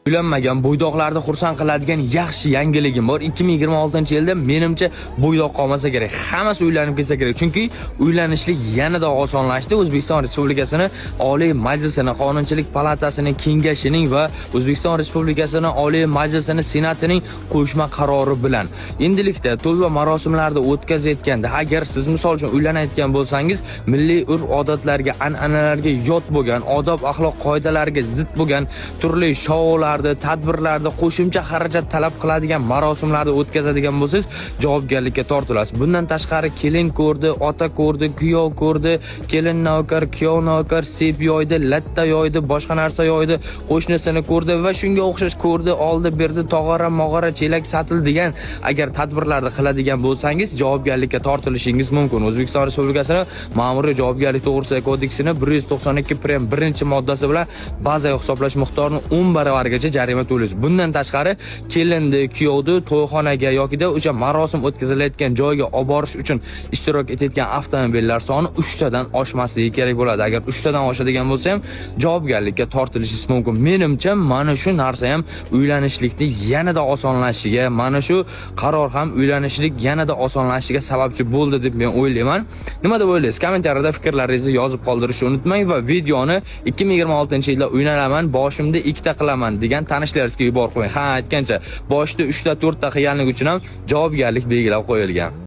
Uylanmagan bo'ydoqlarni xursand qiladigan yaxshi yangiligim bor. 2026-yilda menimcha bo'ydoq qolmasa kerak. Hammasi uylanib ketsa kerak. Chunki uylanishlik yanada osonlashdi. O'zbekiston Respublikasini Oliy Majlisini Qonunchilik palatasining kengashining va O'zbekiston Respublikasini Oliy Majlisini Senatining qo'shma qarori bilan. Endilikda to'y va marosimlarni o'tkazayotganda agar siz misol uchun uylanayotgan bo'lsangiz, milliy urf-odatlarga, an'analarga yot bo'lgan, odob axloq qoidalariga zid bo'lgan turli shoularda, tadbirlarda qo'shimcha xarajat talab qiladigan marosimlarni o'tkazadigan bo'lsangiz, javobgarlikka tortilasiz. Bundan tashqari kelin ko'rdi, ota ko'rdi, kuyov ko'rdi, kelin navkar, kuyov navkar, sep yoydi, latta yoydi, boshqa narsa yoydi, qo'shnisini ko'rdi va shunga o'xshash ko'rdi, oldi, berdi, tog'ora, mog'ora, chelak satil degan agar tadbirlarni qiladigan bo'lsangiz, javobgarlikka tortilishingiz mumkin. O'zbekiston Respublikasini Ma'muriy javobgarlik to'g'risidagi kodeksini 192 prim 1-moddasi bilan bazaviy hisoblash miqdorini 10 baravarigacha jarima to'laysiz. Bundan tashqari kelinni, kuyovni to'yxonaga yokida o'sha marosim o'tkazilayotgan joyga olib borish uchun ishtirok etayotgan avtomobillar soni 3 tadan oshmasligi kerak bo'ladi. Agar 3 tadan oshadigan bo'lsa ham javobgarlikka tortilishingiz mumkin. Menimcha, mana shu narsa ham uylanishlikni yanada osonlashishiga, mana shu qaror ham uylanishlik yanada osonlashishiga sababchi bo'ldi deb men o'ylayman. Nima deb o'ylaysiz? Kommentariyada fikrlaringizni yozib qoldirishni unutmang va videoni 2026-yilda uylanaman, boshimda ikkita qilaman degan tanishlaringizga yuborib qo'ying. Ha, aytgancha, boshda 3 ta, 4 ta qilganligi uchun ham javobgarlik belgilab qo'yilgan.